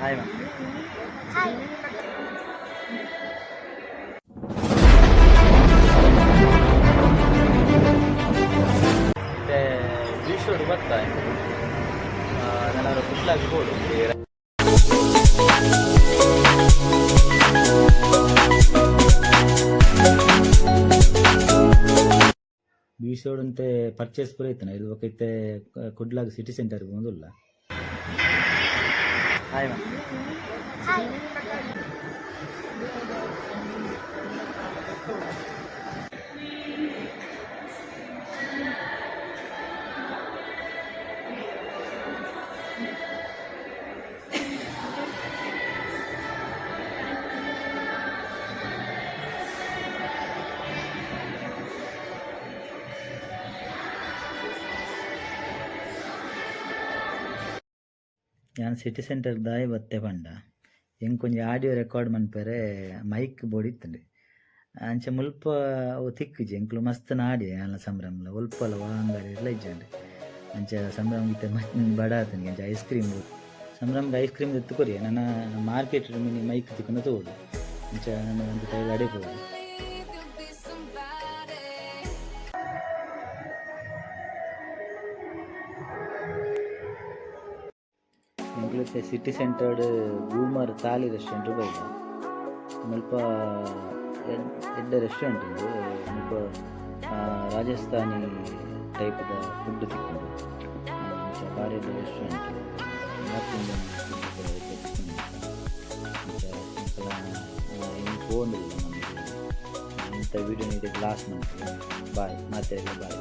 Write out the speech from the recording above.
Hi ma'am. Hi. ಮತ್ತೆ ಬೀಚೋಡು ಬತ್ತ ನಾನು ಕುಡ್ಲಾಗಿ ಹೋಡು. ಬೀಚೋಡು ಅಂತೆ ಪರ್ಚೇಸ್ ಪೂರ ಇತ್ತನ ಇದು ಇತ್ತೆ ಕುಡ್ಲಾಗ್ ಸಿಟಿ ಸೆಂಟರ್ ಒಂದುಲ್ಲ. Hi ma'am. Hi. ಯಾನ್ ಸಿಟಿ ಸೆಂಟರ್ ದಾಯ ಬತ್ತೆ ಪಂಡ ಎಂಕೊಂಜಿ ಆಡಿಯೋ ರೆಕಾರ್ಡ್ ಮನ್ಪೆರೆ ಮೈಕ್ ಬೋಡಿತ್ತುಂಡು. ಅಂಚ ಮುಲ್ಪ ಅವು ತಿಕ್ಕುಜಿ. ಎಂಕ್ಲು ಮಸ್ತ್ ನಾಡಿ ಯಾನ್ಲ ಸಂಭ್ರಮಲ ಒಲ್ಪಲ ವಾ ಅಂಗಡಿ ಇರ್ಲ ಇಜ್ಜಂಡ್. ಅಂಚ ಸಂಭ್ರಮ ಇತ್ತೆ ಬಡ ಆತುಂಡು. ಅಂಚ ಐಸ್ ಕ್ರೀಮ್ ಸಂಭ್ರಮಗ್ ಐಸ್ ಕ್ರೀಮ್ ದೆತ್ತ್ ಕೊರಿಯೆ. ನನ ಮಾರ್ಕೆಟ್ ಮಿನಿ ಮೈಕ್ ತಿಕ್ಕುಂಡ ತೂವೊಡು. ಅಂಚ ನನ ಒಂಜಿ ತೈಲ ಅಡೆ ಪೋವೊಡು. ಎಂಕ್ಲು ಇತ್ತೆ ಸಿಟಿ ಸೆಂಟರ್ಡ್ ಗೂಮರ್ ತಾಲಿ ರೆಸ್ಟೋರೆಂಟ್ ಬೈದ. ಮುಲ್ಪ ಎಡ್ಡೆ ರೆಸ್ಟೋರೆಂಟ್ ಉಂದು. ಮುಲ್ಪ ರಾಜಸ್ಥಾನಿ ಟೈಪ್ದ ಫುಡ್ ತಿಕ್ಕುಂಡು. ಅಂಚ ಬಾರಿ ಎಡ್ಡೆ ರೆಸ್ಟೋರೆಂಟ್. ನಾರ್ತ್ ಇಂಡಿಯನ್ ಫುಡ್ ಪೂರ ಇತ್ತೆ ತಿಕ್ಕುಂಡು. ಅಂಚ ಎಂಕಲ ಇನಿ ಪೋವೊಂದುಲ್ಲ ನಮ್ಗೆ. ಇಂತ ವೀಡಿಯೋ ಇಡೆಗ್ ಲಾಸ್ಟ್ ಮನ್ಪುವೆ. ಬಾಯ್ ಮಾತೆರೆಗ್ಲ ಬಾಯ್.